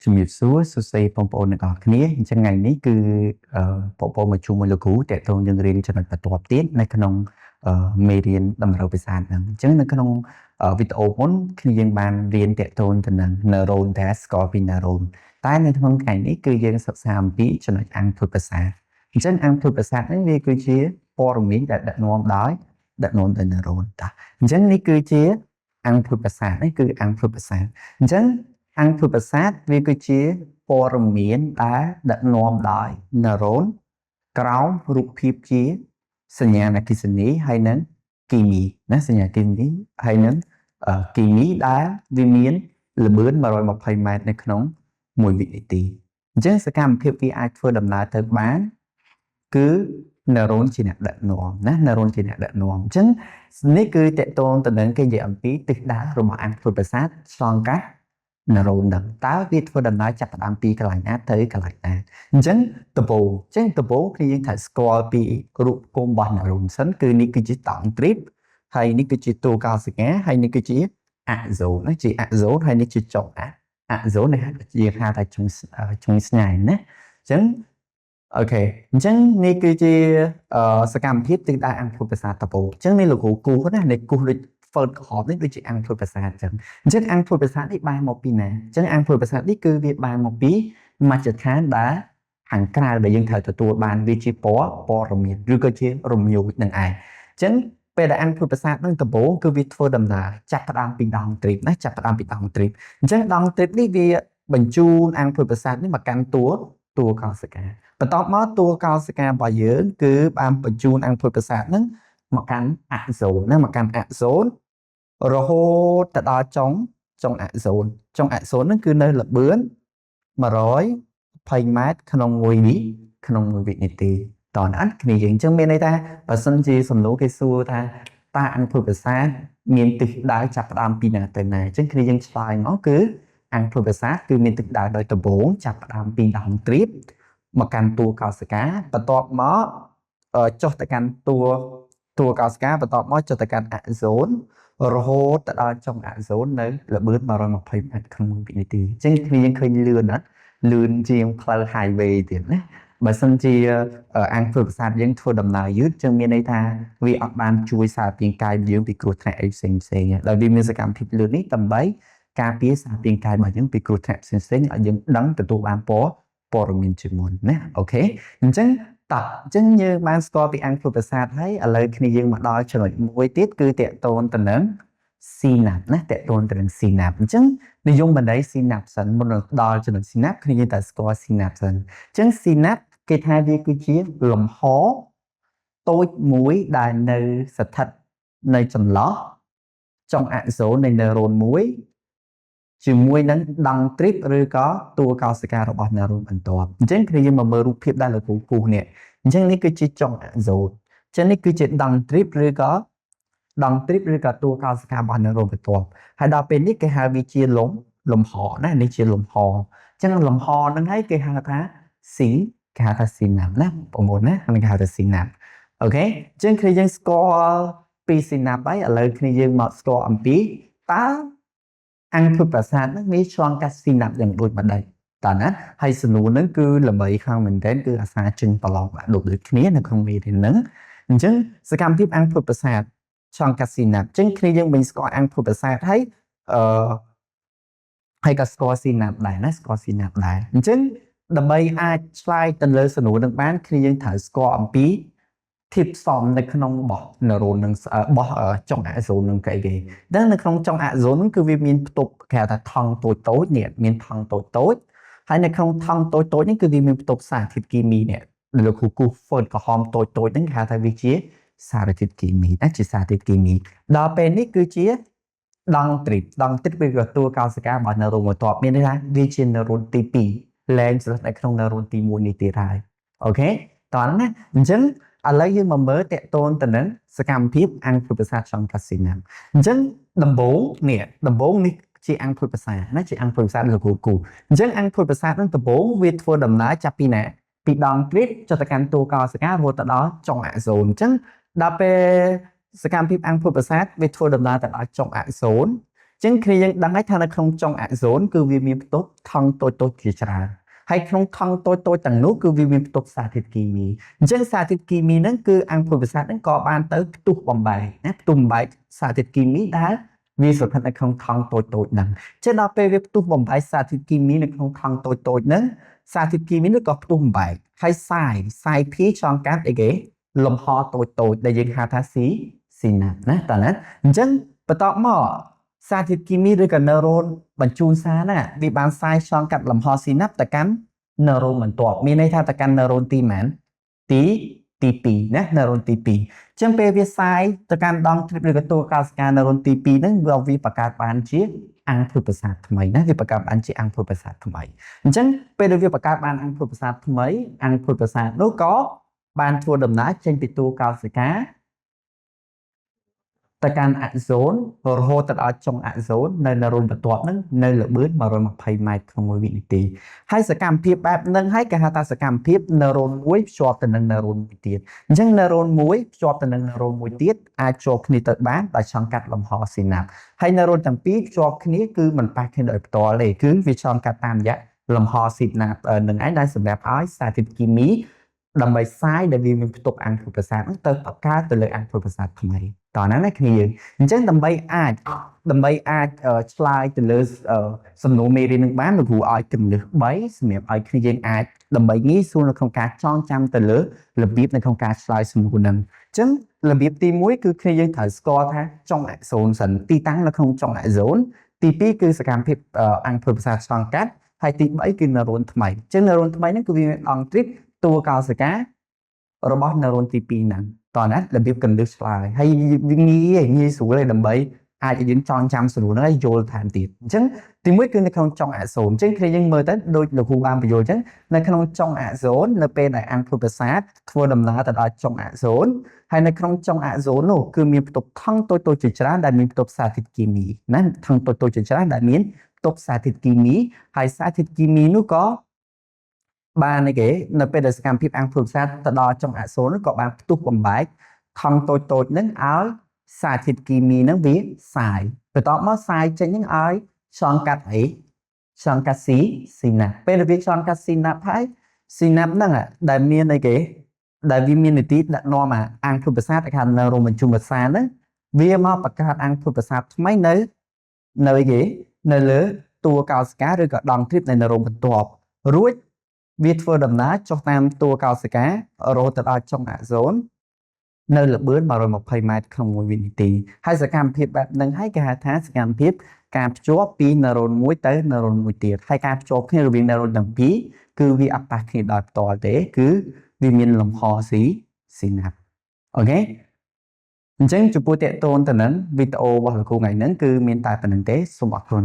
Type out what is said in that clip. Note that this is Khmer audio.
ជំរាបសួរសួស្តីបងប្អូនទាំងអស់គ្នាអញ្ចឹងថ្ងៃនេះគឺបងប្អូនមកជួបមួយលោកគ្រូតកតងយើងរៀនចំណុចបន្ទាប់ទៀតនៅក្នុងមេរៀនតម្រូវប្រសាទហ្នឹងអញ្ចឹងនៅក្នុងវីដេអូមុនគ្នាយើងបានរៀនតកតងទៅនឹង neuron តែស្គាល់ពី neuron តែនៅក្នុងថ្ងៃនេះគឺយើងសិក្សាអំពីចំណុចអង្គធ្វើប្រសាទអញ្ចឹងអង្គធ្វើប្រសាទហ្នឹងវាគឺជាព័ត៌មានដែលដឹកនាំដោយ neuron តាអញ្ចឹងនេះគឺជាអង្គធ្វើប្រសាទនេះគឺអង្គធ្វើប្រសាទអញ្ចឹងអង្គធ្វើប្រសាទវាគឺជាព័ត៌មានដែលដឹកនាំដោយ neuron ក្រោមរូបភាពជាសញ្ញាអគ្គិសនីហើយនិងគីមីណាសញ្ញាគីមីហើយនិងគីមីដែលវាមានល្បឿន120ម៉ែត្រនៅក្នុង1វិនាទីអញ្ចឹងសកម្មភាពវាអាចធ្វើដំណើរទៅបានគឺ neuron ជាអ្នកដឹកនាំណា neuron ជាអ្នកដឹកនាំអញ្ចឹងនេះគឺតកតងទៅនឹងគេនិយាយអំពីទិសដៅរបស់អង្គធ្វើប្រសាទឆ្លងកាត់ neuron ហ្នឹងតើវាធ្វើដំណើរចាប់ផ្ដើមពីកន្លែងណាទៅកន្លែងណាអញ្ចឹងដំបូងអញ្ចឹងដំបូងគ្នាយើងត្រូវស្គាល់ពីរូបគមរបស់ neuron សិនគឺនេះគឺជាdendrite ហើយនេះគឺជាតួកោសិកាហើយនេះគឺជា axone ណាជា axone ហើយនេះជាចុង axone នេះជាហៅថាចុងស្ញែណាអញ្ចឹង OK អញ្ចឹងនេះគឺជាសកម្មភាពទិសដៅអង្គធ្វើប្រសាទដំបូងអញ្ចឹងនេះលោកគ្រូគូសណានេះគូសដូចហ្វឺតក្រហមនេះដូចជាអង្គធ្វើប្រសាទអញ្ចឹងអញ្ចឹងអង្គធ្វើប្រសាទនេះបានមកពីណាអញ្ចឹងអង្គធ្វើប្រសាទនេះគឺវាបានមកពីមជ្ឈដ្ឋានដែលខាងក្រៅដែលយើងត្រូវទទួលបានវាជាព័ត៌មានឬក៏ជារំញោចនឹងឯងអញ្ចឹងពេលដែលអង្គធ្វើប្រសាទនឹងដំបូងគឺវាធ្វើដំណើរចាប់ផ្ដើមពីdendrite ណាចាប់ផ្ដើមពី dendrite អញ្ចឹង dendrite នេះវាបញ្ជូនអង្គធ្វើប្រសាទនេះមកកាន់តួកោសិកាបន្ទាប់មកតួកោសិការបស់យើងគឺបានបញ្ជូនអង្គធ្វើប្រសាទហ្នឹងមកកាន់ axone ណាមកកាន់ axone រហូតទៅដល់ចុង axone ចុង axone ហ្នឹងគឺនៅល្បឿន 120ម៉ែត្រក្នុង1វិនាទីតោះណាគ្នាយើងអញ្ចឹងមានន័យថាបើសិនជាសំណួរគេសួរថាតើអង្គធ្វើប្រសាទមានទិសដៅចាប់ផ្ដើមពីណាទៅណាអញ្ចឹងគ្នាយើងឆ្លើយមកគឺអង្គធ្វើប្រសាទគឺមានទិសដៅដោយដំបូងចាប់ផ្ដើមពីdendrite មកកាន់តួកោសិកាបន្ទាប់មកចុះទៅកាន់តួកោសិកាបន្ទាប់មកចុះទៅកាន់ axone រហូតទៅដល់ចុង axone នៅល្បឿន120ម៉ែត្រក្នុង1វិនាទីអញ្ចឹងគ្នាយើងឃើញលឿនណាស់លឿនជាងផ្លូវ highway ទៀតណាបើសិនជាអង្គធ្វើប្រសាទយើងធ្វើដំណើរយឺតចឹងមានន័យថាវាអត់បានជួយសារពាង្គកាយយើងពីគ្រោះថ្នាក់អីផ្សេងផ្សេងដោយវាមានសកម្មភាពលឿននេះដើម្បីការពារសារពាង្គកាយរបស់យើងពីគ្រោះថ្នាក់ផ្សេងផ្សេងឲ្យយើងដឹងទទួលបានព័ត៌មានជាមុនណា OK អញ្ចឹងតោះអញ្ចឹងយើងបានស្គាល់ពីអង្គធ្វើប្រសាទហើយឥឡូវគ្នាយើងមកដល់ចំណុចមួយទៀតគឺតកតូនទៅនឹង synapse ណាតកតូនទៅនឹង synapse អញ្ចឹងនិយមន័យ synapse សិនមុននឹងដល់ចំណុច synapse គ្នាយើងតែស្គាល់ synapse សិនអញ្ចឹង synapse គេថាវាគឺជាលំហតូចមួយដែលនៅស្ថិតនៅចន្លោះចុង axone នៃ neuron មួយជាមួយនឹង dendrite ឬក៏តួកោសិការបស់ neuron បន្ទាប់អញ្ចឹងគ្នាយើងមកមើលរូបភាពដែលលោកគ្រូគូសនេះអញ្ចឹងនេះគឺជាចុង axone អញ្ចឹងនេះគឺជា dendrite ឬក៏ dendrite ឬក៏តួកោសិការបស់ neuron បន្ទាប់ហើយដល់ពេលនេះគេហៅវាជាលំហណានេះជាលំហអញ្ចឹងលំហហ្នឹងហើយគេហៅថា គេហៅថា synapse ណាបងប្អូនណាហ្នឹងគេហៅថា synapse OK អញ្ចឹងគ្នាយើងស្គាល់ពី synapse ហើយឥឡូវគ្នាយើងមកស្គាល់អំពីតើអង្គធ្វើប្រសាទហ្នឹងវាឆ្លងកាត់ synapse យ៉ាងដូចម្ដេចតើណាហើយសំណួរហ្នឹងគឺល្បីខ្លាំងមែនទែនគឺអាសាចេញប្រឡងបាក់ដូចដូចគ្នានៅក្នុងមេរៀនហ្នឹងអញ្ចឹងសកម្មភាពអង្គធ្វើប្រសាទឆ្លងកាត់ synapse អញ្ចឹងគ្នាយើងមិនស្គាល់អង្គធ្វើប្រសាទហើយអឺ ហើយក៏ស្គាល់ synapse ដែរណាស្គាល់ synapse ដែរអញ្ចឹងដើម្បីអាចឆ្លើយទៅលើសំណួរនឹងបានគ្នាយើងត្រូវស្គាល់អំពីធាតុផ្សំនៅក្នុងរបស់ neuron នឹងរបស់ចុង axone នឹងកីគេដល់នៅក្នុងចុង axone ហ្នឹងគឺវាមានផ្ទប់គេហៅថាថង់តូចតូចនេះមានថង់តូចតូចហើយនៅក្នុងថង់តូចតូចនេះគឺវាមានផ្ទប់សារធាតុគីមីនេះដែលលោកគ្រូគូសហ្វឺតក្រហមតូចតូចហ្នឹងគេហៅថាវាជាសារធាតុគីមីណាជាសារធាតុគីមីដល់ពេលនេះគឺជា dendrite dendrite វាក៏តួកោសិការបស់ neuron បន្ទាប់មានន័យថាវាជា neuron ទី2លែងស្ថិតនៅក្នុង neuron ទី1នេះទៀតហើយ OK តោះណាអញ្ចឹងឥឡូវយើងមកមើលតកតូនទៅនឹងសកម្មភាពអង្គធ្វើប្រសាទចង្កាស៊ីណាអញ្ចឹងដំបូងនេះដំបូងនេះជាអង្គធ្វើប្រសាទណាជាអង្គធ្វើប្រសាទលោកគ្រូគូអញ្ចឹងអង្គធ្វើប្រសាទនឹងដំបូងវាធ្វើដំណើរចាប់ពីណាពីdendrite ចុះទៅកាន់តួកោសិការហូតទៅដល់ចុង axone អញ្ចឹងដល់ពេលសកម្មភាពអង្គធ្វើប្រសាទវាធ្វើដំណើរទៅដល់ចុង axone ចឹងគ្នាយើងដឹងហើយថានៅក្នុងចុងអាក់សូនគឺវាមានផ្ទុកថង់តូចៗជាច្រើនហើយក្នុងថង់តូចៗទាំងនោះគឺវាមានផ្ទុកសារធាតុគីមីអញ្ចឹងសារធាតុគីមីហ្នឹងគឺអង្គភុយប្រសាទហ្នឹងក៏បានទៅផ្ទុះបំបែកណាផ្ទុះបំបែកសារធាតុគីមីដែលវាស្ថិតនៅក្នុងថង់តូចៗហ្នឹងចឹងដល់ពេលវាផ្ទុះបំបែកសារធាតុគីមីនៅក្នុងថង់តូចៗហ្នឹងសារធាតុគីមីនោះក៏ផ្ទុះបំបែកហើយសាយសាយភាយឆ្លងកាត់អីគេលំហតូចតូចដែលយើងហៅថាស៊ីស៊ីណាប់ណាតើណាអញ្ចឹងបន្ទាប់មកសារធាតុគីមីឬក៏ណឺរ៉ូនបញ្ជូនសារណាវាបានសាយឆ្លងកាត់លំហស៊ីណាប់ទៅកាន់ណឺរ៉ូនបន្ទាប់មានន័យថាទៅកាន់ណឺរ៉ូនទីម៉ានទីទី2ណាណឺរ៉ូនទី2អញ្ចឹងពេលវាសាយទៅកាន់ដងទ្រីបឬក៏តួកោសិកាណឺរ៉ូនទី2ហ្នឹងវាបង្កើតបានជាអង្គភុយប្រសាទថ្មីណាវាបង្កើតបានជាអង្គភុយប្រសាទថ្មីអញ្ចឹងពេលដែលវាបង្កើតបានអង្គភុយប្រសាទថ្មីអង្គភុយប្រសាទនោះក៏បានធ្វើដំណើរចេញពីតួកោសិកាទៅកាន់អាក់សូនរហូតទៅដល់ចុងអាក់សូននៅណឺរ៉ូនបន្ទាប់ហ្នឹងនៅល្បឿន120ម៉ែត្រក្នុង1វិនាទីហើយសកម្មភាពបែបហ្នឹងហើយគេហៅថាសកម្មភាពណឺរ៉ូនមួយភ្ជាប់ទៅនឹងណឺរ៉ូនមួយទៀតអញ្ចឹងណឺរ៉ូនមួយភ្ជាប់ទៅនឹងណឺរ៉ូនមួយទៀតអាចជាប់គ្នាទៅបានដោយឆ្លងកាត់លំហស៊ីណាប់ហើយណឺរ៉ូនទាំងពីរភ្ជាប់គ្នាគឺមិនប៉ះគ្នាដោយផ្ទាល់ទេគឺវាឆ្លងកាត់តាមរយៈលំហស៊ីណាប់នឹងឯងដែលសម្រាប់ឲ្យសារធាតុគីមីដើម្បីសាយដែលវាមានផ្ទុកអង្គប្រសាទហ្នឹងទៅបង្កើតទៅលើអង្គប្រសាទថ្មីតោះណាណាគ្នាយើងអញ្ចឹងដើម្បីអាចឆ្លើយទៅលើសំណួរមេរៀននឹងបានលោកគ្រូឲ្យគន្លឹះ3សម្រាប់ឲ្យគ្នាយើងអាចដើម្បីងាយស្រួលនៅក្នុងការចងចាំទៅលើរបៀបនៅក្នុងការឆ្លើយសំណួរហ្នឹងអញ្ចឹងរបៀបទី1គឺគ្នាយើងត្រូវស្គាល់ថាចុងអាក់សូនសិនទីតាំងនៅក្នុងចុងអាក់សូនទី2គឺសកម្មភាពអង្គប្រសាទឆ្លងកាត់ហើយទី3គឺណឺរ៉ូនថ្មីអញ្ចឹងណឺរ៉ូនថ្មីហ្នឹងគឺវាមានដងទ្រីបតួកោសិការបស់ណឺរ៉ូនទី2ហ្នឹងតោះណារបៀបកន្លឹះឆ្លើយហើយវាងាយងាយស្រួលឯងដើម្បីអាចឲ្យយើងចងចាំស្រួលហ្នឹងហើយយល់ថែមទៀតអញ្ចឹងទីមួយគឺនៅក្នុងចុងអាក់សូនអញ្ចឹងគ្នាយើងមើលទៅដូចលោកគ្រូបានបញ្យល់អញ្ចឹងនៅក្នុងចុងអាក់សូននៅពេលដែលអង្គប្រសាទធ្វើដំណើរទៅដល់ចុងអាក់សូនហើយនៅក្នុងចុងអាក់សូននោះគឺមានផ្ទុកថង់តូចៗជាច្រើនដែលមានផ្ទុកសារធាតុគីមីណាថង់តូចៗជាច្រើនដែលមានផ្ទុកសារធាតុគីមីហើយសារធាតុគីមីនោះក៏បានអីគេនៅពេលដែលសកម្មភាពអង្គប្រសាទទៅដល់ចុងអាក់សូននោះក៏បានផ្ទុះបំបែកថង់តូចៗហ្នឹងឲ្យសារធាតុគីមីហ្នឹងវាសាយបន្ទាប់មកសាយចេញហ្នឹងឲ្យឆ្លងកាត់អីឆ្លងកាត់ស៊ីស៊ីណាប់ពេលដែលវាឆ្លងកាត់ស៊ីណាប់ហើយស៊ីណាប់ហ្នឹងដែលមានអីគេដែលវាមាននីតិដឹកនាំអាអង្គប្រសាទគេហៅនៅរោមបញ្ជុំប្រសាទហ្នឹងវាមកបង្កើតអង្គប្រសាទថ្មីនៅអីគេនៅលើតួកោសិកាឬក៏ដងទ្រីបនៃនៅរោមបន្ទាប់រួចវាធ្វើដំណើរចុះតាមតួកោសិការហូតទៅដល់ចុងអាក់សូននៅល្បឿន120ម៉ែត្រក្នុង1វិនាទីហើយសកម្មភាពបែបហ្នឹងហើយគេហៅថាសកម្មភាពការភ្ជាប់ពីណឺរ៉ូនមួយទៅណឺរ៉ូនមួយទៀតហើយការភ្ជាប់គ្នារវាងណឺរ៉ូនទាំងពីរគឺវាអត់ប៉ះគ្នាដោយផ្ទាល់ទេគឺវាមានលំហស៊ីស៊ីណាប់OK អញ្ចឹងចំពោះតកតូនទៅនឹងវីដេអូរបស់លោកគ្រូថ្ងៃហ្នឹងគឺមានតែប៉ុណ្្នឹងទេសូមអរគុណ។